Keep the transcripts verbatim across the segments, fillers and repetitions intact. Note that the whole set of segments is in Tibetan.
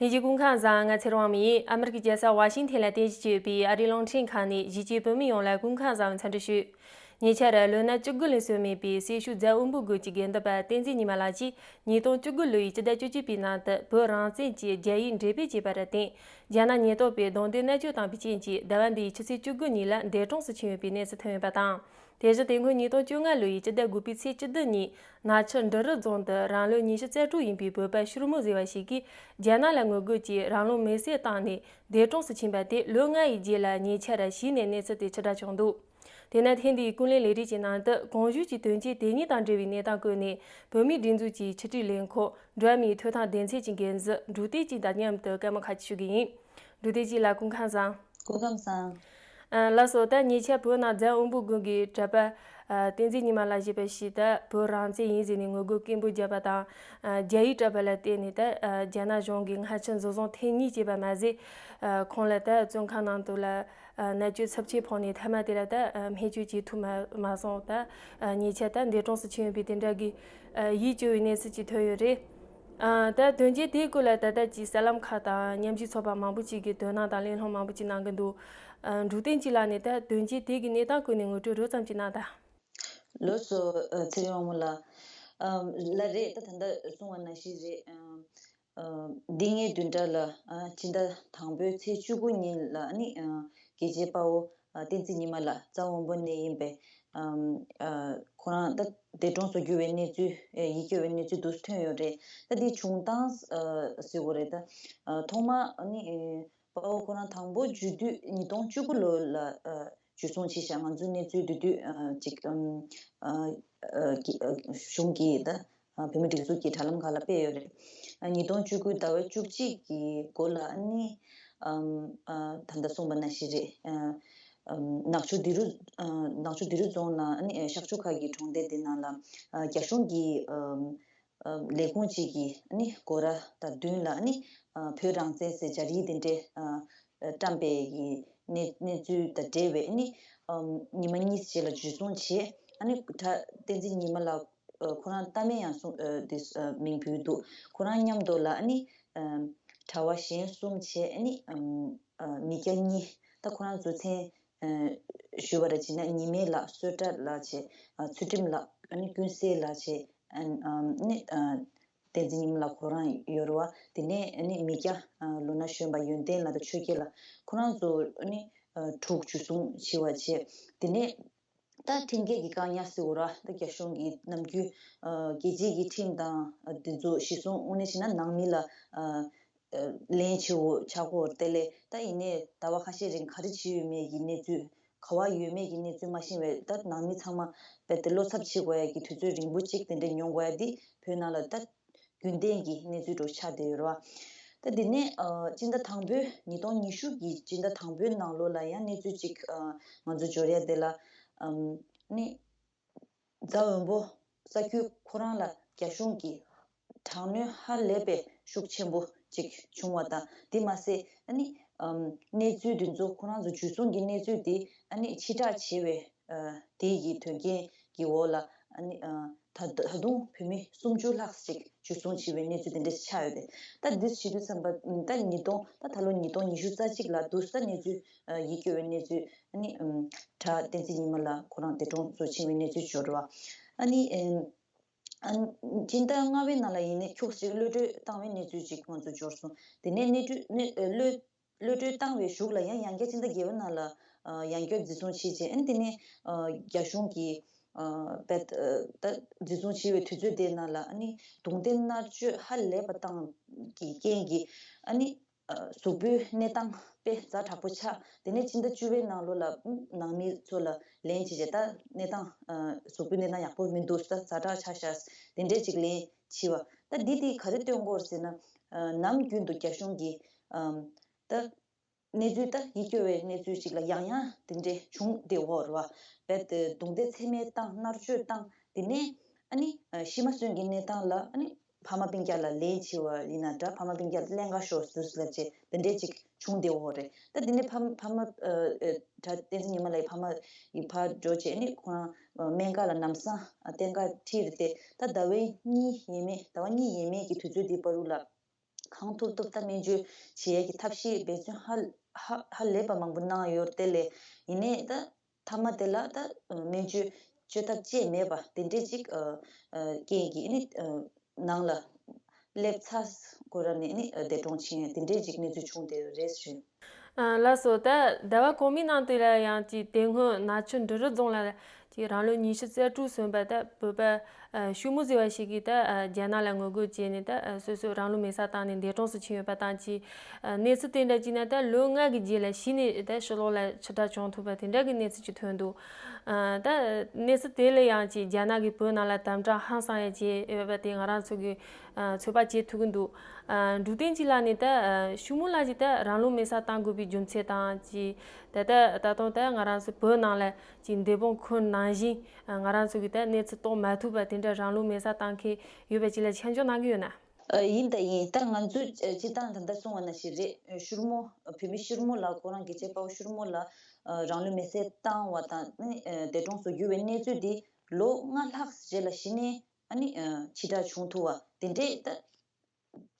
ལྷན་རྒྱས་སྐུ་ཁམས་བཟང་། ང་ཚེ་རིང་དབང་མོ་ཡིན། ཨ་མི་རི་ཀའི་རྒྱལ་ས་ཝ་ཤིང་ཐན་ལ་རྟེན་གཞི་བྱས་ཡོད་པའི་ཨ་རིའི་རླུང་འཕྲིན་ཁང་ནས་གཞིས་བྱེས་བོད་མི་ཡོངས་ལ་སྐུ་ཁམས་བཟང་བའི་འཚམས་འདྲི་ཞུ། ཉེ་ཆར་ལོ་ན་བཅུ་དགུ་ལོན་སོན་མེད་པའི་སེར་ཤུལ་རྫ་དབོན་པོ་དགོན་གྱི་དགེ་འདུན་པ་བསྟན་འཛིན་ཉི་མ་ལགས་ཀྱིས་ཉིས་སྟོང་བཅུ་དགུ་ལོའི་སྤྱི་ཟླ་བཅུ་གཅིག་པའི་ནང་དུ་བོད་རང་བཙན་གྱི་རྒྱ་ཡིག་འགྲེམས་སྤེལ་བྱས་པར་བརྟེན། རྒྱ་ནག་ཉེན་རྟོག་པས་རྡུང་རྡེག་མནར་གཅོད་བཏང་བའི་རྐྱེན་གྱིས་ཟླ་བ་འདིའི་ཕྱི་ཚེས་བཅུ་དགུ་ཉིན་ལ་འདས་གྲོངས་སུ་ཕྱིན་ཡོད་པའི་གནས་ཚུལ་ཐོན་ཡོད་པ་དང་། དེ་བཞིན་དེ་སྔོན་ཉིས་སྟོང་བཅོ་ལྔ་ལོའི་སྤྱི་ཟླ་དགུ་པའི་ཚེས་བཅུ་བདུན་ཉིན་ནག་ཆུ་འབྲི་རུ་རྫོང་དུ་རང་ལོ་ཉི་ཤུ་རྩ་དྲུག་ཡིན་པའི་བོད་པ་ཤུར་མོ་ཟེར་བ་ཞིག་གིས་རྒྱ་ནག་ལ་ངོ་རྒོལ་གྱིས་རང་ལུས་མེར་སྲེག་བཏང་ནས་འདས་གྲོངས་སུ་ཕྱིན་པ་དེ་ལོ་ལྔ་ཡི་རྗེས་ལ་ཉེ་ཆར་གཞིས་ནས་གནས་ཚུལ་དེ་ཕྱིར་བསྒྲགས་བྱུང་འདུག་དེས་ན་ཐེངས་འདིའི་ཀུན་གླེང་ལས་རིམ་གྱི་ནང་དུ་གོང་ཞུས་ཀྱི་དོན་རྐྱེན་དེ་གཉིས་དང་འབྲེལ་བའི་གནས་སྟངས་བཀོད་ནས། བོད་མིའི་སྒྲིག་འཛུགས་ཀྱི་ཕྱི་དྲིལ་ལས་ཁུངས་འགྲོ་བ་མིའི་ཐོབ་ཐང་སྡེ་ཚན་གྱི་འགན་འཛིན་འབྲུག་བསྟན་སྐྱིད་དང་མཉམ་དུ་སྐར་མ་ཁ་ཅིག་ཞུ་གི་ཡིན། འབྲུག་བསྟན་སྐྱིད་ལགས་སྐུ་ཁམས་བཟང་། སྐུ་ཁམས་བཟང་། ཨ། ལགས་སོ། ད་ཉེ་ཆར་བོད་ནང་རྫ་དབོན་པོ་དགོན་གྱི་གྲྭ་པ་ཨ་བསྟན་འཛིན་ཉི་མ་ལགས་ཞེས་པ་ཞིག་ད་བོད་རང་བཙན་ཡིན་ཟེར་ནས་ངོ་རྒོལ་སྐད་འབོད་བརྒྱབ་པ་དང་། ཨ། རྒྱ་ཡིག་སྤྲད་པ་ལ་བརྟེན་ནས་ད་ཨ་རྒྱ་ནག་གཞུང་གིས་མངའ་ཆུ་འཛིན་བཟུང་ཐེངས་གཉིས་བྱས་པ་མ་ཟད། ཨ། ཁོང་ལ་ད་བཙོན་ཁང་ནང་དུ་ལ་ཨ་མནར་གཅོད་ཚབས་ཆེ་ཕོག་ནས་མཐའ་མ་དེ་ལ་ད་ཨ་སྨན་བཅོས་བྱེད་ཐུབ་མ་མ་སོང་། ད་ཨ་ཉེ་ཆར་ད་འདས་གྲོངས་སུ་ཕྱིན་ཡོད་པའི་དེ་འདྲ་གི་ཨ་ཡིད་སྐྱོ་བའི་གནས་ཚུལ་ཅིག་ཐོན་ཡོད་རེད། ཨ། ད་དོན་རྐྱེན་དེའི་སྐོར་ལ་ད་ལྟ་ཅིག་གསར་ལམ་ཁག་དང་ཉམས་ཞིབ་ཚོགས་པ་མང་པོ་ཅིག་གིས་དོ་སྣང་དང་གླེང་སློང་མང་པོ་ཅིག་གནང་གི་འདུག་ཨ། འབྲུག་བསྟན་སྐྱིད་ལགས་ནས་ད་དོན་རྐྱེན་དེ་གི་གནས་སྟངས་སྐོར་ནས་ངོ་སྤྲོད་རོབ་ཙམ་ཅིག་གནང་དང་། ལགས་སོ། ཨ། ཚེ་རིང་དབང་མོ་ལགས། ཨ། ལགས་རེད། ད་ད་ལྟ་གསུངས་པ་ནང་བཞིན་རེད། ཨ། ཨ། འདི་ངའི་བདུན་ཕྲག་ལ་ཨ་སྤྱི་ཟླ་དང་པོའི་ཚེས་བཅུ་དགུ་ཉིན་ལ་ནི་ཨ་རྒྱལ་གཅེས་དཔའ་བོ་ཨ་བསྟན་འཛིན་ཉི་མ་ལགས་རྫ་དབོན་པོ་ནས་ཡིན་པས། ཨམ། ཨ། ཁོ་རང་ད་འདས་གྲོངས་སུ་གྱུར་བའི་གནས་ཚུལ། ཨེ། ཡིད་སྐྱོ་བའི་གནས་ཚུལ་འདུག་ཐོན་ཡོད་རེད། ད་འདིའི་བྱུང་སྟངས་ཨ་ཟེར་དགོས་རེད། ད་ཨ་ཐོག་མ་ནི་ཨེ་དཔའ་བོ་ཁོ་རང་དང་པོ་འཇུ་དུས་ཉིས་སྟོང་བཅུ་དགུ་ལོ་ལ་ཨ་འཇུ་བཟུང་བྱས་ཤག་ང་ཚོའི་གནས་ཚུལ་དེ་དུས་ཨ་ཅིག་ཨམ། ཨ། ཨ། གི་ཨ་གཞུང་གིས་ད་ཨ་བོད་མི་སྒྲིག་འཛུགས་ཀྱི་དྲ་ལམ་ཁག་ལ་སྤེལ་ཡོད་རེད། ཨ། ཉིས་སྟོང་བཅུ་དགུ་ཟླ་བ་བཅུ་གཅིག་གི་འགོ་ལ་ནི་ཨམ། ཨ། ད་ལྟ་གསུངས་པ་ནང་བཞིན་རེད། ཨ། ཨམ། ནག་ཆུ་འབྲི་རུ། ཨ། ནག་ཆུ་འབྲི་རུ་རྫོང་ནང་ནི་ཨ་ཤག་ཆུ་ཁ་གི་གྲོང་སྡེ་དེ་ནང་ལ་ཨ་རྒྱ་གཞུང་གི་ཨམ། ཨ། ལས་ཁུངས་གཅིག་གིས་ནི་སྒོ་ར་དང་མདུན་ལ་ནི་ཨ་བོད་རང་བཙན་ཟེར་སྦྱར་ཡིག་དེ་འདྲས་ཨ་བཀྲམ་པའི་གི་གནས་གནས་ཚུལ་དང་འབྲེལ་བའི་ནི་ཨམ། ཉི་མ་གཉིས་རྗེས་ལ་འཇུ་བཟུང་བྱས། ཨ་ནི་གྲྭ་བསྟན་འཛིན་ཉི་མ་ལགས་ཨ་ཁོ་རང་རྟ་སྨན་ཡང་གསུང་ཨ་དེ་ཨ་མིང་བུད་འདུག་ཁོ་རང་མཉམ་དུ་ལ་ཨ་ནི་ཨ་གྲྭ་བ་གཞན་གསུམ་བྱས། ཨ་ནི་ཨམ། ཨ། མི་སྐྱ་གཉིས། ད་ཁོ་རང་གཙོ་མཚན་ཨ་ཞུ་བ་ར་བྱས་ན་ཉི་མའི་ལགས། བསོད་གྲགས་ལགས་བྱས། ཨ། ཚུལ་ཁྲིམས་ལགས། ཨ་ནི་ཀུན་གསལ་ལགས་བྱས། ཨ་ནི་ཨ་བསྟན་འཛིན་ཉི་མ་ལགས་ཁོ་རང་ཡོད་རེད་བ། དེ་ནས་ཨ་ནི་མི་སྐྱ་ཨ་ལོ་ན་གཞོན་པ་ཡོན་ཏན་ལགས་དང་ཆོས་རྒྱལ་ལགས། ཁོ་རང་ཚོ་ཨ་ནི་ཨ་དྲུག་འཇུ་བཟུང་བྱས་པ་བྱས། དེ་ནས་ད་ཁྲིམས་འགལ་གྱི་བཀག་ཉར་ཟེར་དགོས་རེད་བ། ད་རྒྱ་གཞུང་གིས་ནམ་རྒྱུན་ཨ་རྒྱལ་སྤྱིའི་གི་ཁྲིམས་དང་ཨ་དེ་ཚོ་གཞིར་བཟུང་དངོས་གནས་བྱས་ན་ནང་མི་ལ་ཨ་ལན་ཆེ་བོ་ཆགས་ཀྱི་ཡོད་རེད། དེ་ལས་ད་ཡིན་ནའི་ཟླ་བ་ཁ་ཤས་རིང་ག་རེ་བྱས་ཡོད་མེད་ཀྱི་གནས་ཚུལ། ག་པར་ཡོད་མེད་ཀྱི་གནས་ཚུལ་མ་ཤེས་པས། ད་ནང་མི་ཚང་མ་རྦད་དེ་བློ་འཚབ་བྱེད་དགོས་ཡ་གི་དུས་ཚོད་རིང་པོ་གཅིག་དེ་འདྲ་མྱོང་དགོས་ཡ་འདི་བོད་ནང་ལ་ད་རྒྱུན་ལྡན་གྱི་གནས་ཚུལ་འདྲ་ཆགས་བསྡད་ཡོད་རེད་བ། ད་དེ་ནས་ཨ་སྤྱི་ཟླ་དང་པོའི་ཉིས་སྟོང་ཉི་ཤུ་གི་སྤྱི་ཟླ་དང་པོའི་ནང་ལོགས་ལ་ཡང་གནས་ཚུལ་གཅིག་ཨ་ང་ཚོ་འབྱོར་ཡ་དེ་ལ་ཨམ་ནི། རྫ་དབོན་པོ་ས་ཁུལ་ཁོ་རང་ལ་རྒྱ་གཞུང་གིས་དྲག་གནོན་ཧ་ལས་པའི་ཤུགས་ཆེན་པོ་ཅིག་བྱུང་བ་དང་། དེ་མ་ཟད་ཨ་ནི་ཨམ་གནས་ཚུལ་འདི་ཚོ་ཁོ་རང་ཚོ་འཇུ་བཟུང་གི་གནས་ཚུལ་དེ་ཨ་ནི་ཕྱིར་བསྒྲགས་བྱས་པའི་ཨ་དེ་ཡི་དོན་རྐྱེན་གྱི་འོག་ལ་ཨ་ནི་ཨ་ད་ད་དུང་བོད་མི་སུམ་ཅུ་ལྷག་ཅིག་འཇུ་བཟུང་བྱས་པའི་གནས་ཚུལ་དེ་འདྲ་ཆགས་ཡོད་དེ། ད་འདི་བྱེད་དུས་ཙམ་པ་ད་ཉིས་སྟོང་ད་ད་ལོ་ཉིས་སྟོང་ཉི་ཤུ་རྩ་གཅིག་ལ་དུས་ད་གནས་ཚུལ་ཨ་ཡིད་སྐྱོ་བའི་གནས་ཚུལ་ཨ་ནི་ཨམ་གྲྭ་བསྟན་འཛིན་ཉི་མ་ལགས་ཁོ་རང་འདས་གྲོངས་སུ་ཕྱིན་པའི་གནས་ཚུལ་འབྱོར་བ། ཨ་ནི་ཨམ་ཨ་སྤྱི་ཟླ་ལྔ་པའི་ནང་ལ་ཡིན་ནའི་ཁྱུག་ཅིག་གློད་གྲོལ་བཏང་བའི་གནས་ཚུལ་ཅིག་ང་ཚོ་འབྱོར་སོང་། དེ་ནས་གནས་གྲོལ་གནས་ཨ་གློད་གློད་གྲོལ་བཏང་བའི་གཞུག་ལ་ཡང་ཡང་བསྐྱར་སྤྱི་ཟླ་བརྒྱད་པའི་ནང་ལ་ཨ་ཡང་བསྐྱར་འཛིན་བཟུང་བྱས་རྗེས། ཨ་ནི་དེ་ནས་ཨ་རྒྱ་གཞུང་གིས་ཨ་བད་ཨ་ད་འཛིན་བཟུང་བྱས་པའི་དུས་ཚོད་དེའི་ནང་ལ་ཨ་ནི་རྡུང་རྡེག་མནར་གཅོད་ཧ་ལས་པ་བཏང་གི་རྐྱེན་གྱིས་ཨ་ནི། ཨ་གཟུགས་པོའི་གནས་སྟངས་དཔེ་ཛ་དྲག་པོ་ཆགས། དེ་ནས་སྤྱི་ཟླ་བཅུ་པའི་ནང་ལོགས་ལ་ནང་མི་ཚོ་ལ་ལན་བྱས་རྗེས་ད་གནས་སྟངས་ཨ་གཟུགས་པོའི་གནས་སྟངས་ཡག་པོ་མི་འདུག་ད་ཛ་དྲག་ཆགས་ཤག་དེ་འདྲས་ཅིག་ལན་བྱས་པ། ད་འདི་དེ་ག་རེ་སྟོན་གྱི་ཡོད་ཟེར་ན། ཨ་ནམ་རྒྱུན་དུ་རྒྱ་གཞུང་གིས་ཨམ་ད་གནས་ཚུལ་ད་ཡིད་སྐྱོ་བའི་གནས་ཚུལ་ཞིག་ལ་ཡང་ཡང་དེ་འདྲས་བྱུང་བསྡད་ཡོད་རེད་བ། རྦད་དེ་རྡུང་རྡེག་ཚད་མེད་བཏང་མནར་གཅོད་བཏང་། དེ་ནས་ཨ་ནི་ཤི་མ་གསོན་གྱི་གནས་སྟངས་ལ་ཨ་ནི་ཕ་མ་སྤུན་ཀྱག་ལ་ལན་བྱས་པ་ཡིན་ན་འདྲ། ཕ་མ་སྤུན་ཀྱག་ལ་ཀླན་ཀ་ཤོར་ཟེར་ལབ་བྱས་དེ་འདྲས་ཅིག་བྱུང་བསྡད་ཡོད་རེད། ད་དེ་ནས་ཕ་ཕ་མ་ཨ་ཨ་གྲྭ་བསྟན་འཛིན་ཉི་མ་ལགས་ཕ་མ་ཡི་ཕར་འགྲོ་བྱས་ནས་ཁོ་རང་སྨན་ཁང་ལ་ལམ་སང་གཏན་འཁེལ་ཁྲིད་དེ། ད་ཟླ་བའི་གཉིས་ཡས་མས་ཟླ་བ་གཉིས་ཡས་མས་ཀྱི་དུས་ཚོད་དེའི་བར་དུ་ལ་ གང་ཐུབ་ཐུབ་ད་སྨན་བཅོས་བྱེད་ཡས་ཀྱི་ཐབས་ཤེས་འབད་བརྩོན་ཧ་ཧ་ཧ་ལས་པ་མང་པོ་གནང་ཡོད་དེ་ལས་ཡིན་ནའི་ད་མཐའ་མ་དེ་ལ་ད་སྨན་བཅོས་བཅོས་ཐབས་ཅིག་མེད་པ་དེ་འདྲས་ཅིག་རྐྱེན་གྱིས་ནི་ནང་ལ་སླེབས་ཚར་ཁོ་རང་ནས་ནི་འདས་གྲོངས་ཕྱིན་དེ་འདྲས་ཅིག་གནས་ཚུལ་བྱུང་བསྡད་ཡོད་རེད་ཞུ། ལགས་སོ། ད་ཟླ་བ་གོང་མའི་ནང་དུ་ལ་ཡང་ཅིག་དེ་སྔོན་ནག་ཆུ་འབྲི་རུ་རྫོང་ལ་ཅིག་རང་ལོ་ཉི་ཤུ་རྩ་དྲུག་སོན་པ་ད་བོད་པ་ཤུ་མུ་ཟེར་བ་ཞིག་གིས་ད་རྒྱ་ནག་ལ་ངོ་རྒོལ་བྱས་ནས་ད་སོ་སོ་རང་ལུས་མེ་སྲེག་བཏང་ནས་འདས་གྲོངས་སུ་ཕྱིན་ཡོད་པ་དང་ཅིག་གནས་ཚུལ་དེ་འདྲ་ཅིག་ན་ད་ལོ་ལྔ་གི་རྗེས་ལ་གཞི་ནས་ད་ཕྱི་ལོགས་ལ་ཕྱིར་བསྒྲགས་བྱུང་ཐུབ་པ་དེ་འདྲ་གི་གནས་ཚུལ་ཅིག་ཐོན་འདུག་ད་གནས་ཚུལ་དེ་ལ་ཡང་ཅིག་རྒྱ་ནག་གིས་བོད་ནང་ལ་དམ་དྲག་ཧང་སང་ཡ་བྱས་ཡོད་པ་དེ་ང་རང་ཚོ་གི་ཚོད་དཔག་བྱེད་ཐུབ་ཀྱི་འདུག་འབྲུག་བསྟན་སྐྱིད་ལགས་ནས་ད་ཤུ་མུ་ལགས་ཀྱིས་ད་རང་ལུས་མེ་སྲེག་བཏང་དགོས་པའི་རྒྱུ་མཚན་དང་ཅིག་ད་ད་ད་དུང་ད་ང་རང་ཚོ་བོད་ནང་ལ་ཅིག་འདས་པོ་འཁོར་ནང་བཞིན་ང་རང་ཚོ་གི་ད་གནས་ཚུལ་རྟོགས་མ་ཐུབ་པ་དེ་འདྲ་རང་ལུས་མེ་སྲེག་བཏང་མཁན་ཡོད་པ་ཅིག་ལ་ཆ་འཇོག་གནང་གི་ཡོད་ན། ཡིན་ད་ཡིན། ད་ང་ཚོས་སྤྱིར་བཏང་ད་ལྟ་གསུངས་པ་ནང་བཞིན་རེད། ཤུར་མོ་བོད་མི་ཤུར་མོ་ལགས་ཁོ་རང་རྒྱལ་གཅེས་དཔའ་བོ་ཤུར་མོ་ལགས་རང་ལུས་མེ་སྲེག་བཏང་བ་དང་འདས་གྲོངས་སུ་གྱུར་བའི་གནས་ཚུལ་འདི་ལོ་ལྔ་ལྷག་རྗེས་ལ་གཞི་ནས་ཨ་ནི་ཕྱིར་བསྒྲགས་བྱུང་ཐུབ་པ་དེ་འདྲས་ད།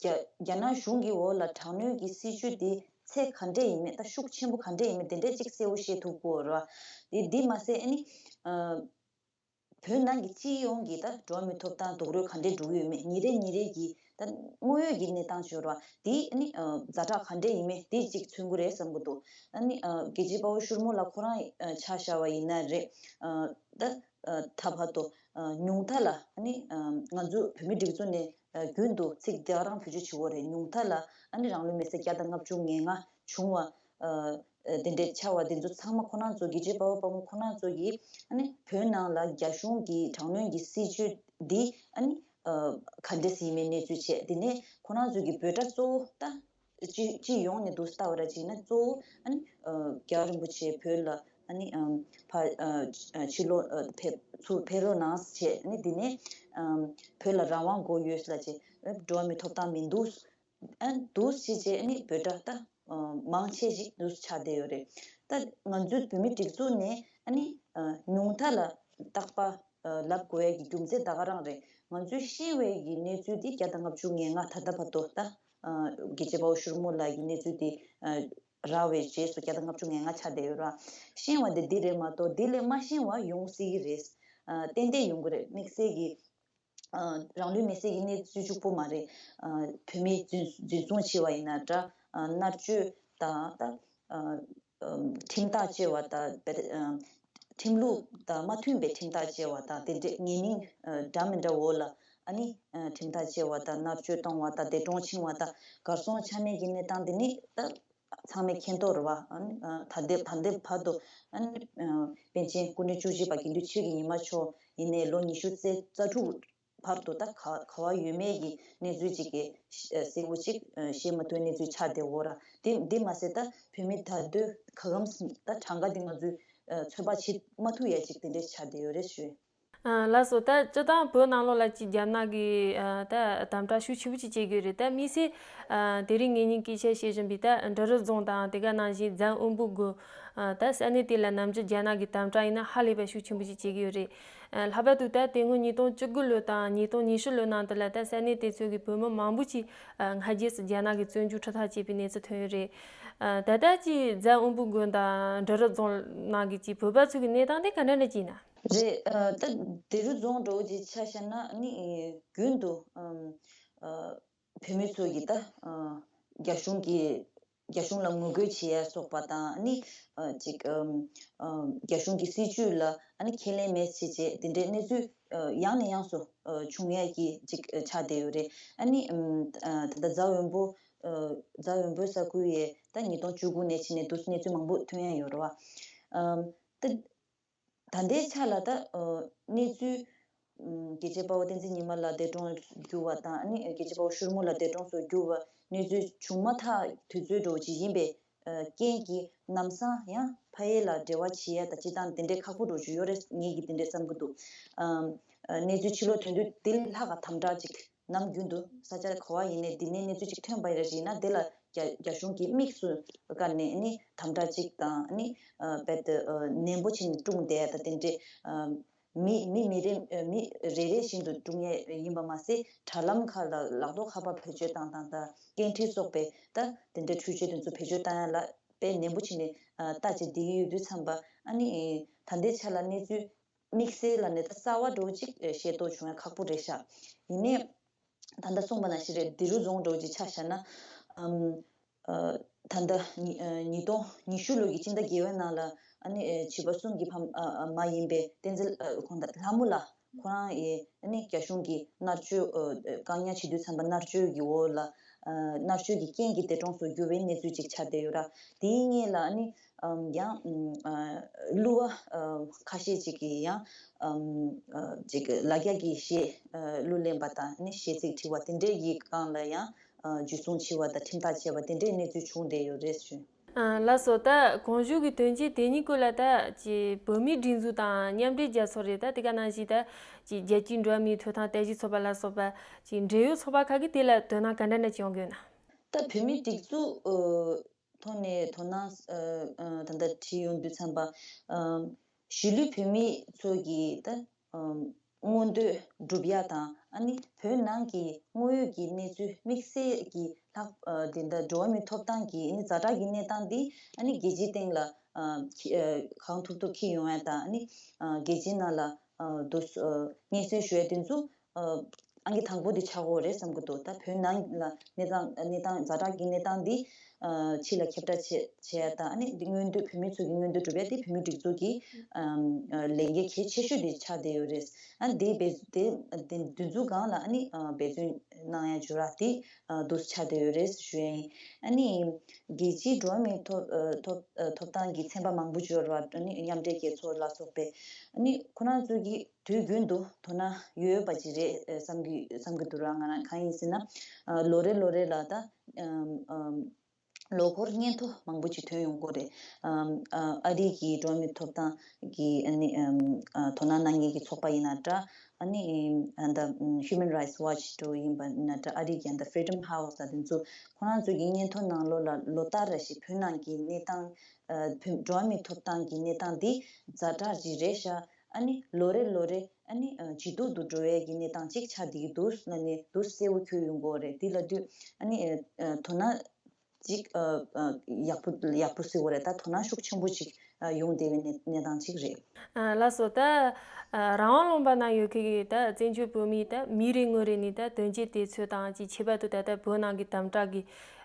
རྒྱ་རྒྱ་ནག་གཞུང་གི་འོག་ལ་དྲག་གནོན་གྱི་སྲིད་བྱུས་དེ་ཚད་ག་འདྲས་ཡིན་མིན་ད་ཤུགས་ཆེན་པོ་ག་འདྲས་ཡིན་མིན་དེ་འདྲས་ཅིག་གསལ་པོ་ཤེས་ཐུབ་ཀྱི་ཡོད་རེད་བ། དེ་འདི་མ་ཟད་ཨ་ནི་བོད་ནང་གི་སྤྱི་ཡོངས་ཀྱི་ད་འགྲོ་བ་མིའི་ཐོབ་ཐང་རྡོག་རོལ་ག་འདྲས་འགྲོ་གི་ཡོད་མེད་ཉིན་རེ་ཉིན་རེ་གི་ད་དངོས་ཡོད་ཀྱི་གནས་སྟངས་ཅིག་ཡོད་རེད་བ། དེ་ཨ་ནི་ཛ་དྲག་ག་འདྲས་ཡིན་མིན་དེ་ཅིག་མཚོན་གྱི་རེད་བསམ་གྱི་འདུག་ཨ་ནི་རྒྱལ་གཅེས་དཔའ་བོ་ཤུར་མོ་ལགས་ཁོ་རང་ཆ་བཞག་པ་ཡིན་ན་རེད། ད་ད་བར་དུ་ཉུང་མཐའ་ལ་ཨ་ནི་ང་ཚོ་བོད་མིའི་སྒྲིག་འཛུགས་ནས་རྒྱུན་དུ་ཚིག་དེ་ག་རང་བེད་སྤྱོད་བྱེད་ཀྱི་ཡོད་རེད། ཉུང་མཐའ་ལ་ཨ་ནི་རང་ལུས་མེ་སྲེག་བརྒྱ་དང་ལྔ་བཅུ་ང་ལྔ་བྱུང་བ་དེ་འདྲའི་ཆགས་པ་དེ་ཚོ་ཚང་མ་ཁོ་རང་ཚོ་རྒྱལ་གཅེས་དཔའ་བོ་དཔའ་མོ་ཁོ་རང་ཚོ་གིས་ཨ་ནི་བོད་ནང་ལ་རྒྱ་གཞུང་གི་དྲག་གནོན་གྱི་སྲིད་བྱུས་འདི་ཨ་ནི་ག་འདྲས་ཡིན་མིན་གནས་ཚུལ་བྱས། དེ་ནས་ཁོ་རང་ཚོ་གི་འབོད་སྒྲ་གཙོ་བོ་ད། སྤྱི་སྤྱི་ཡོངས་ནས་འདུག་ལྟ་བ་ར་བྱས་ན་གཙོ་བོ་ཨ་ནི་རྒྱལ་བ་རིན་པོ་ཆེ་བོད་ལ་ཨ་ནི་ཕ་ཕྱི་ལོགས་ཕེབས་ཚུར་ཕེབས་རོགས་གནང་ཟེར་བྱས། ཨ་ནི་འདི་ནས་བོད་ལ་རང་དབང་དགོས་ཡོད་ལ་བྱས་འགྲོ་བ་མིའི་ཐོབ་ཐང་མི་འདུག་ཨ་འདུག་ཟེར་བྱས་ཨ་ནི་འབོད་སྒྲ་ད་མང་ཆེ་ཞིག་འདུག་ཆགས་བསྡད་ཡོད་རེད། ད་ང་ཚོའི་བོད་མིའི་སྒྲིག་འཛུགས་ནས་ཨ་ནི་ཉུང་མཐའ་ལ་རྟག་པ་ལབ་དགོས་ཡ་གི་རྒྱུ་མཚན་ད་ག་རང་རེད། ང་ཚོའི་ཤེས་པའི་གི་གནས་ཚུལ་འདི་བརྒྱ་དང་ལྔ་བཅུ་ང་ལྔ་ད་ལྟ་བར་དུ་ད། རྒྱལ་གཅེས་དཔའ་བོ་ཤུར་མོ་ལགས་ཀྱི་གནས་ཚུལ་དེ་རག་པའི་རྗེས་སུ་བརྒྱ་དང་ལྔ་བཅུ་ང་ལྔ་ཆགས་བསྡད་ཡོད་ར། ཤེས་པ་དེ་འདི་རེད་མ་གཏོགས་འདི་ལས་མ་ཤེས་པ་ཡོང་སྲིད་ཀྱི་རེད། ཏན་ཏན་ཡོང་གི་རེད། དམིགས་བསལ་གྱི་རང་ལུས་མེ་སྲེག་གི་གནས་ཚུལ་གཅིག་པོ་མ་རེད། བོད་མིས་འཛིན་འཛིན་བཟུང་བྱས་པ་ཡིན་ན་འདྲ། མནར་གཅོད་དང་ད། ཁྲིམས་ཐག་བཅད་པ་དང་། ཁྲིམས་ལུགས་དང་མ་མཐུན་པའི་ཁྲིམས་ཐག་བཅད་པ་དང་དེ་འདྲའི་ཉེས་མིང་འདྲ་མི་འདྲ་འོག་ལ་ཨ་ནི་ཁྲིམས་ཐག་བཅད་པ་དང་མནར་གཅོད་གཏོང་བ་དང་འདས་གྲོངས་ཕྱིན་པ་དང་གར་སོང་ཆ་མེད་ཀྱི་གནས་སྟངས་དེ་ནི་ད་ཚང་མས་མཁྱེན་རྟོགས་རེད་བ། ཨ་ནི་ད་ལྟའི་ད་ལྟའི་བར་དུ་ཨ་ནི་པཎ་ཆེན་སྐུ་ཕྲེང་བཅུ་བཞི་པ་དགེ་འདུན་ཆོས་ཀྱི་ཉི་མ་མཆོག་ཡིན་ནའི་ལོ་ཉི་ཤུ་རྩ་རྩ་དྲུག་བར་དུ་ད་ག་ག་བ་ཡོད་མེད་ཀྱི་གནས་ཚུལ་ཅིག་གི་གསལ་པོ་ཅིག་ཤེས་མ་ཐུབ་གནས་ཚུལ་ཆགས་བསྡད་ཡོད་ར། དེ་འདི་མ་ཟད་ད་བོད་མི་ད་དུང་ག་གམ་ད་གྲངས་ཀ་འདི་ང་ཚོས་ཚོད་དཔག་བྱེད་མ་ཐུབ་ཡ་ཅིག་དེ་འདྲས་ཆགས་བསྡད་ཡོད་རེད་ཞུ། ལགས་སོ། ད་སྤྱིར་བཏང་བོད་ནང་ལོགས་ལ་ཅིག་རྒྱ་ནག་གིས་ད་དམ་དྲག་ཤུགས་ཆེན་པོ་ཅིག་བྱེད་ཀྱི་ཡོད་རེད། ད་དམིགས་བསལ་དེ་རིང་ངེད་གཉིས་སྐད་ཆ་བཤད་བཞིན་པའི་ད་འབྲི་རུ་རྫོང་དང་དེ་ག་ནང་བཞིན་རྫ་དབོན་པོ་དགོན་ད་ས་གནས་དེ་ལ་ནམ་རྒྱུན་རྒྱ་ནག་གི་དམ་དྲག་ཡིན་ན་ཧ་ལས་པའི་ཤུགས་ཆེན་པོ་ཅིག་བྱེད་ཀྱི་ཡོད་རེད། ལྷག་པར་དུ་ད་དེ་སྔོན་ཉིས་སྟོང་བཅུ་དགུ་ལོ་དང་ཉིས་སྟོང་ཉི་ཤུ་ལོའི་ནང་དུ་ལ་ད་ས་གནས་དེ་ཚོ་གི་བོད་མི་མང་པོ་ཅིག་སྔ་རྗེས་སུ་རྒྱ་ནག་གི་བཙོན་འཇུག་ཁྲིམས་ཐག་བཅད་པའི་གནས་ཚུལ་ཐོན་ཡོད་རེད། ད་ལྟ་ཅིག་རྫ་དབོན་པོ་དགོན་དང་འབྲི་རུ་རྫོང་ནང་གི་ཅིག་བོད་པ་ཚོ་གི་གནས་སྟངས་དེ་ག་འདྲ་འདྲ་ཅིག་ཡིན་ན། རེད། ད་འབྲི་རུ་རྫོང་འདྲ་བོ་ཅིག་ཆ་བཞག་ན་ནི་རྒྱུན་དུ་བོད་མི་ཚོ་གི་ད་རྒྱ་གཞུང་གི་རྒྱ་གཞུང་ལ་ངོ་རྒོལ་བྱེད་ཡ་སོགས་པ་དང་ནི་ཅིག་རྒྱ་གཞུང་གི་སྲིད་བྱུས་ལ་ཨ་ནི་ཁས་ལེན་མེད་བྱས་བྱས་དེ་འདྲའི་གནས་ཚུལ་ཡང་ནས་ཡང་དུ་བྱུང་ཡ་གི་ཅིག་ཆགས་བསྡད་ཡོད་རེད། ཨ་ནི་ད་ལྟ་རྫ་དབོན་པོ་རྫ་དབོན་པོའི་ས་ཁུལ་ཡས་ད་ཉིས་སྟོང་བཅུ་དགུ་ནས་ཕྱིན་ནས་འདུག་གནས་ཚུལ་མང་པོ་ཐོན་ཡ་ཡོད་རེད་བ། ད་ད་ལྟའི་ཆ་ལ་ད་གནས་ཚུལ་རྒྱལ་གཅེས་དཔའ་བོ་བསྟན་འཛིན་ཉི་མ་ལགས་འདས་གྲོངས་གྱུར་བ་དང་ཨ་ནི་རྒྱལ་གཅེས་དཔའ་བོ་ཤུར་མོ་ལགས་འདས་གྲོངས་སུ་གྱུར་བ་གནས་ཚུལ་བྱུང་མ་ཐག་དུས་ཚོད་འདྲ་བོ་ཅིག་ཡིན་པས། རྐྱེན་གྱིས་ལམ་སང་ཡང་ཕ་ཡུལ་ལ་འབྲེལ་བ་བྱེད་ཡ་དང་སྤྱིར་བཏང་དེ་འདྲའི་ཁག་པོ་འདྲ་བོ་ཅིག་ཡོད་རེད། ངེད་ཀྱིས་དེ་འདྲའི་བསམ་གྱི་འདུག་གནས་ཚུལ་ཕྱི་ལོགས་ཐོན་དུས་དེ་ལས་ལྷག་ག་དམ་དྲག་ཅིག་ནམ་རྒྱུན་དུ་ས་ཆ་ག་བ་ཡིན་ནའི་འདི་ནས་གནས་ཚུལ་ཅིག་ཐོན་པ་ཡིན་རེད་ན་དེ་ལ་རྒྱ་རྒྱ་གཞུང་གིས་དམིགས་སུ་བཀར་ནས་ནི་དམ་དྲག་ཅིག་དང་ནི་རྦད་དེ་ནན་པོ་བྱས་ནས་བསྲུངས་བསྡད་ཡ་དང་དེ་འདྲའི་ མི་མི་མི་རེ་མི་རེ་རེ་བཞིན་དུ་སྒྲུབ་ངེས་ཡིན་པ་མ་ཟད། དྲ་ལམ་ཁག་ལ་ལག་ཐོགས་ཁ་པར་བེད་སྤྱོད་བཏང་སྟངས་དང་། སྐད་འཕྲིན་སོགས་པའི་ད་དེ་འདྲའི་འཕྲུལ་ཆས་དེ་ཚོ་བེད་སྤྱོད་བཏང་ཡ་ལ་དཔེ་ནན་པོ་བྱས་ནས་ལྟ་བྱེད་བསྡད་ཀྱི་ཡོད་དུས་ཙམ་པ། ཨ་ནི་ད་ལྟའི་ཆ་ལ་གནས་ཚུལ་དམིགས་བསལ་ལ་ནི་ད་གསར་བ་འདྲ་བོ་ཅིག་ཤེས་རྟོགས་བྱུང་ཡ་ཁག་པོ་རེད་ཤག་ཡིན་ནའི། ད་ལྟ་གསུངས་པ་ནང་བཞིན་རེད། འདི་རུ་རྫོང་འདྲ་བོ་ཅིག་ཆ་བཞག་ན། ཨམ། ཨ། ད་ལྟ་ཉི་ཨ་ཉིས་སྟོང་ཉི་ཤུ་ལོ་གི་སྤྱི་ཟླ་བརྒྱད་པའི་ནང་ལ། ཨ་ནི་ཨ་བྱིས་པ་གསུམ་གྱི་ཕ་ཨ་ཨ་མ་ཡིན་པའི་བསྟན་འཛིན། ཨ། ཁོང་ད་ལྷ་མོ་ལགས་ཁོ་རང་ཡིས་ཨ་ནི་རྒྱ་གཞུང་གིས་མནར་གཅོད། ཨ། བཀག་ཉར་བྱེད་དུས་ཙམ་པ་མནར་གཅོད་ཀྱི་འོག་ལ། ཨ། མནར་གཅོད་ཀྱི་རྐྱེན་གྱིས་འདས་གྲོངས་སུ་གྱུར་བའི་གནས་ཚུལ་ཅིག་ཆགས་བསྡད་ཡོད་ར། དེའི་སྔོན་ལ་ཨ་ནི་ཨམ། ཡང་ཨ་གླུ་བ་ཨ་ཁ་ཤས་ཅིག་གིས་ཡང་ཨམ། ཨ། ཅིག་ལ་རྒྱ་གི་གཞས་ཨ་གླུ་ལེན་པ་དང་ནི་གཞས་ཚིག་བྲིས་པ་དེ་འདྲའི་གི་སྒང་ལ་ཡང་ཨ་འཇུ་བཟུང་བྱས་པ་དང་ཁྲིམས་ཐག་བཅད་པ་དེ་འདྲའི་གནས་ཚུལ་བྱུང་བསྡད་ཡོད་རེད་ཞུ། ཨ། ལགས་སོ། ད་གོང་ཞུས་ཀྱི་དོན་རྐྱེན་དེ་གཉིས་སྐོར་ལ་ད་ཅིག་བོད་མིའི་སྒྲིག་འཛུགས་དང་མཉམ་འབྲེལ་རྒྱལ་ཚོགས་རེད། ད་དེ་ག་ནང་བཞིན་ད་ཅིག་རྒྱལ་སྤྱིའི་འགྲོ་བ་མིའི་ཐོབ་ཐང་རྟེན་གཞི་ཚོགས་པ་ལ་སོགས་པ་ཅིག་འབྲེལ་ཡོད་ཚོགས་པ་ཁག་གིས་དེ་ལ་དོ་སྣང་ག་འདྲ་འདྲ་ཅིག་ཡོང་གི་ཡོད་ན། ད་བོད་མིའི་སྒྲིག་འཛུགས་ཨ་ཐོག་ནས་དོ་སྣང་ཨ་ཨ་ད་ལྟ་བྲིས་ཡོང་དུས་ཙམ་པ། ཨ། གཞིས་ལུས་བོད་མི་ཚོ་གི་ད་ཨ་མངོན་འདོད་སྒྲུབ་ཡ་དང་། ཨ་ནི་བོད་ནང་གི་དངོས་ཡོད་ཀྱི་གནས་ཚུལ་དམིགས་བསལ་གྱི་ལྷག་ཨ་དེ་འདྲ་འགྲོ་བ་མིའི་ཐོབ་ཐང་གི་ཨ་ནི་ཛ་དྲག་གི་གནས་སྟངས་འདི་ཨ་ནི་རྒྱལ་སྤྱིའི་སྟེང་ལ་ཨ་ཁྱི་ཨ་གང་ཐུབ་ཐུབ་འཁྱེར་ཡོང་ཡ་དང་། ཨ་ནི་ཨ་རྒྱལ་སྤྱིའི་ནང་ལ་ཨ་དུ་ཨ་སྙན་སེང་ཞུ་ཡ་དེ་ཚོ་ཨ་ཨང་ཀི་དང་པོ་དེ་ཆགས་ཀྱི་ཡོད་རེད་བསམ་གྱི་འདུག་ད་བོད་ནང་ལ་གནས་སྟངས་གནས་སྟངས་ཛ་དྲག་གི་གནས་སྟངས་འདི་ཨ་ཕྱི་ལ་ཁྱབ་བསྒྲགས་བྱེད་བྱེད་ཡ་དང་། ཨ་ནི་འདི་མངོན་འདོད་བོད་མི་ཚོ་གི་མངོན་འདོད་སྒྲུབ་ཡ་དེ་བོད་མིའི་སྒྲིག་འཛུགས་ཀྱི་ཨམ་ཨ་ལས་འགན་གལ་ཆེ་ཤོས་དེ་ཆགས་བསྡད་ཡོད་རེད། ཨ་འདི་འབད་དེ་དེ་འདི་ཚོའི་སྒང་ལ་ཨ་ནི་ཨ་འབད་བརྩོན་གནང་ཡ་བྱེད་ར་དེ་ཨ་འདུག་ཆགས་བསྡད་ཡོད་རེད་ཞུ་ཡ་ཡིན། ཨ་ནི་རྒྱལ་སྤྱིའི་འགྲོ་བ་མིའི་ཐོབ་ཨ་ཐོབ་ཨ་ཐོབ་ཐང་གི་ཚན་པ་མང་པོ་ཡོད་རེད་བ། ཨ་ནི་མཉམ་འབྲེལ་རྒྱལ་ཚོགས་ལ་སོགས་པའི། ཨ་ནི་ཁོ་རང་ཚོ་གིས་དུས་རྒྱུན་དུ་དོ་སྣང་ཡོད་པ་ཅིག་རེད་བསམ་གྱི་བསམ་གྱི་འདུག་ར། ང་རང་གང་ཡིན་ཟེར་ན། ཨ་ལོ་རེ་ལོ་རེ་ལ་ད་ཨམ་ཨམ་ལོ་འཁོར་སྙན་ཐོ་མང་པོ་ཅིག་ཐོན་ཡོང་གི་རེད། ཨམ་ཨ་ཨ་རི་གི་འགྲོ་བ་མིའི་ཐོབ་ཐང་གི་ཨ་ནི་ཨམ་ཨ་དོ་སྣང་གནང་མཁན་གྱི་ཚོགས་པ་ཡིན་ན་འདྲ། ཨ་ནི་ཨ་ད་Human Rights Watch འདྲ་བོ་ཡིན་པ་ཡིན་ན་འདྲ། ཨ་རི་གི་ཨ་ད་Freedom House དང་དེ་ཚོ་ཁོ་རང་ཚོ་གི་སྙན་ཐོ་ནང་ལོགས་ལ་ལོ་ལྟར་རེ་བཞིན་བོད་ནང་གི་གནས་སྟངས། ཨ་བོད་འགྲོ་བ་མིའི་ཐོབ་ཐང་གི་གནས་སྟངས་འདི་ཛ་དྲག་ཅིག་རེད་ཤག་ཨ་ནི་ལོ་རེ་ལོ་རེ་ཨ་ནི་ཨ་ཇེ་སྡུག་ཏུ་འགྲོ་བའི་གི་གནས་སྟངས་ཅིག་ཆགས་བསྡད་ཀྱི་འདུག་ལབ་ནས་འདུག་གསལ་པོ་འཁྱོལ་ཡོང་གི་ཡོད་རེད། འདི་ལབ་དུས་ཨ་ནི་ཨ་ཨ་དོ་སྣང་ཅིག་ཨ་ཨ་ཡག་པོ་ཡག་པོ་ཟེར་དགོས་རེད། ད་དོ་སྣང་ཤུགས་ཆེན་པོ་ཅིག་ཨ་ཡོང་བསྡད་པའི་གནས་གནས་སྟངས་ཅིག་རེད། ཨ་ལགས་སོ། ད་ཨ་རང་དབང་ལུང་པ་ནང་ཡོད་མཁན་གྱི་ད་བཙན་བྱོལ་བོད་མིའི་ད་མི་རེ་ངོ་རེ་ནས་ད་དོན་རྐྱེན་དེ་ཚོ་དང་ཅིག་ཁྱད་པར་དུ་ད་ལྟ་བོད་ནང་གི་དམ་དྲག་གི་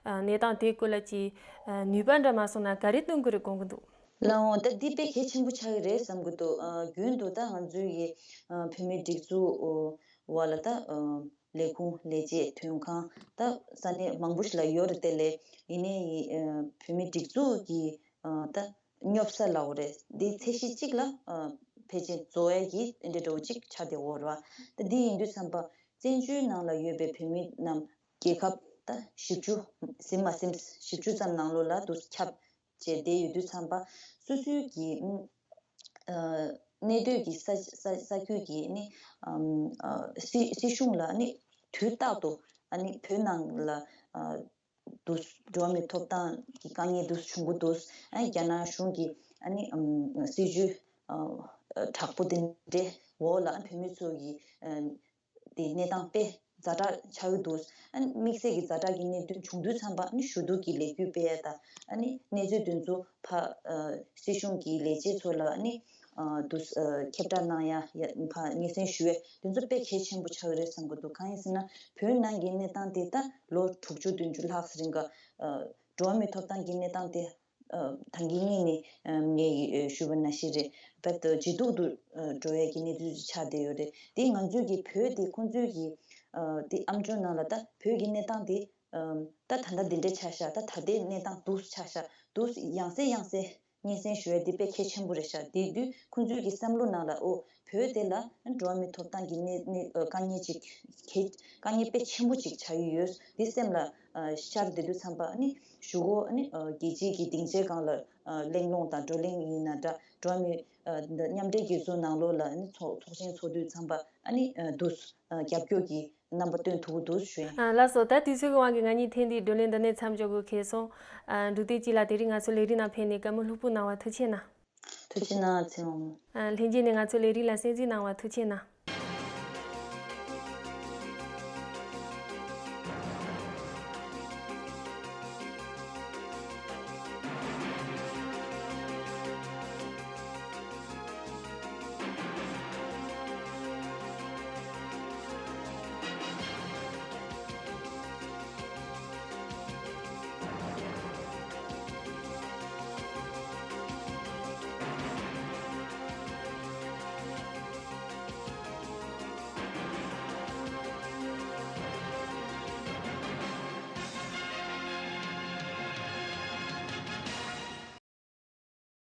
ཨ་གནས་སྟངས་དེའི་སྐོར་ལ་ཅིག་ཨ་ནུས་པ་འདྲ་མ་སོང་ན་ག་རེ་སྟོན་དགོས་རེད་དགོངས་ཀྱི་འདུག་ལགས་འོང་། ད་འདི་དཔེ་གལ་ཆེན་པོ་ཆགས་ཀྱི་རེད་བསམ་གྱི་འདུག་ཨ་རྒྱུན་དུ་ད་ང་ཚོའི་གི་ཨ་བོད་མིའི་སྒྲིག་འཛུགས་འོག་ལ་ད་ཨ་ལས་ཁུངས་ལས་བྱེད་ཐོན་ཁང་ད་ས་གནས་མང་པོ་ཞིག་ལ་ཡོད་རེད་དེ། ལས་ཡིན་ནའི་ཨ་བོད་མིའི་སྒྲིག་འཛུགས་ཀྱི་ཨ་ད་སྙོབ་ས་ལབ་དགོས་རེད། འདི་ཚད་གཞི་གཅིག་ལ་ཨ་ཕལ་ཆེར་འཛུལ་ཡས་ཀྱི་འདི་འདྲ་བོ་གཅིག་ཆགས་བསྡད་ཡོད་རེད་བ། ད་འདི་ཡིན་དུས་ཙམ་པ་བཙན་བྱོལ་ནང་ལ་ཡོད་པའི་བོད་མི་རྣམས་རྒྱལ་ཁབ་ད་བཞི་བཅུ་ཟིན་མ་ཟིན་བཞི་བཅུ་ཙམ་ནང་ལོགས་ལ་དུ་ཁྱབ་བྱས་བསྡད་ཡོད་དུས་ཙམ་པ། སོ་སོའི་གི་ཨ་གནས་སྡོད་ཀྱི་ས་ས་ས་ཁུལ་གྱི་ནི་ཨམ་ཨ་སྲིད་སྲིད་གཞུང་ལ་ནི་དུས་རྟག་ཏུ་ཨ་ནི་བོད་ནང་ལ་ཨ་དུ་འགྲོ་བ་མིའི་ཐོབ་ཐང་གི་དཀའ་ངལ་དུ་བྱུང་གི་འདུག་ཨ་རྒྱ་ནག་གཞུང་གི་ཨ་ནི་ཨམ་སྲིད་ཇུས་ཨ་དྲག་པོ་དེ་འདྲའི་འོག་ལ་བོད་མི་ཚོ་གི་ཨ་དེ་གནས་སྟངས་དཔེ་ཛ་དྲག་ཆགས་ཀྱི་འདུག་ཨ་ནི་དམིགས་བསལ་གྱི་ཛ་དྲག་གི་གནད་དོན་བྱུང་དུས་ཙམ་པ་ཨ་ནི་ཞུ་གཏུག་གི་ལས་འགུལ་སྤེལ་ཡ་དང་། ཨ་ནི་གནས་ཚུལ་དེ་ཚོ་ཕ་ཨ་སྲིད་གཞུང་གི་ལས་བྱེད་ཚོ་ལ་ཨ་ནི་ཨ་དུ་ཨ་ཁྱབ་བསྒྲགས་གནང་ཡ་ཡ་ཕ་སྙན་སེང་ཞུ་ཡ་དེ་ཚོ་དཔེ་གལ་ཆེན་པོ་ཆགས་ཀྱི་རེད་བསམ་གྱི་འདུག་གང་ཡིན་ཟེར་ན་བོད་ནང་གི་གནས་སྟངས་དེ་ད་ལོ་དྲུག་ཅུ་བདུན་ཅུ་ལྷག་ཙམ་རིང་ག་ཨ་འགྲོ་བ་མིའི་ཐོབ་ཐང་གི་གནས་སྟངས་དེ། ཨ་ད་གིན་སྔོན་ནས་ཨ་ངས་ཨ་ཞུས་པ་ནང་བཞིན་རེད། རྦད་དེ་ཇེ་སྡུག་ཏུ་ཨ་འགྲོ་ཡས་ཀྱི་གནས་ཚུལ་ཅིག་ཆགས་བསྡད་ཡོད་རེད། དེ་ང་ཚོའི་གི་བོད་དེ་ཁོང་ཚོའི་གི་ཨ་དེ་ཨམ་ཅོག་ནང་ལ་ད་བོད་ཀྱི་གནས་སྟངས་དེ་ཨ་ད་ད་ལྟ་འདི་འདྲ་ཆགས་ཤག་ད་ད་ལྟའི་གནས་སྟངས་འདུག་ཆགས་ཤག་འདུག་ཡང་སེ་ཡང་སེ་སྙན་སེང་ཞུ་ཡས་དེ་དཔེ་གལ་ཆེན་པོ་རེད་ཤག་དེ་དུས་ཁོང་ཚོའི་གི་བསམ་བློ་ནང་ལ་ཨོ་བོད་དེ་ལ་འགྲོ་བ་མིའི་ཐོབ་ཐང་གི་གནས་གནས་ཨ་དཀའ་ངལ་ཅིག་གལ་དཀའ་ངལ་དཔེ་ཆེན་པོ་ཅིག་ཆགས་ཀྱི་ཡོད། འདི་སེམས་ལ་ཨ་ཤར་བསྡད་དུས་ཙམ་པ་ཨ་ནི་གཞུག་གུ་ཨ་ནི་ཨ་རྒྱལ་སྤྱིའི་གི་སྡིངས་ཆའི་སྒང་ལ་ཨ་གླེང་སློང་དང་བགྲོ་གླེང་ཡིན་ན་འདྲ། འགྲོ་བ་མིའི་ཨ་འདི་མཉམ་འབྲེལ་རྒྱལ་ཚོགས་ནང་ལོགས་ལ་ཨ་ནི་ཚོགས་ཚོགས་ཆེན་ཚོགས་དུས་ཙམ་པ་ཨ་ནི་ཨ་འདུག་ཨ་རྒྱབ་སྐྱོར་གྱི་རྣམ་པ་སྟོན་ཐུབ་ཀྱི་འདུག་ཞུ་ཡིན། ཨ་ལགས་སོ། ད་དུས་ཚོད་ཀྱི་དབང་གིས་ང་གཉིས་ཐེངས་འདིའི་བགྲོ་གླེང་འདི་ནས་མཚམས་འཇོག་དགོས་ཁེལ་སོང་། ཨ་འབྲུག་སྡེ་སྐྱིད་ལགས་དེ་རིང་ང་ཚོའི་ལས་རིམ་ནང་ཕེབས་ནས་བཀའ་མོལ་ལྷུག་པོ་གནང་བར་ཐུགས་རྗེ་གནང་། ཐུགས་རྗེ་གནང་། ཨ་ཚེ་རིང་མ་མོ། ཨ། ལྷན་རྒྱས་ནས་ང་ཚོའི་ལས་རིགས་ལ་གསན་གཟིགས་གནང་བ་ཐུགས་རྗེ་གནང་།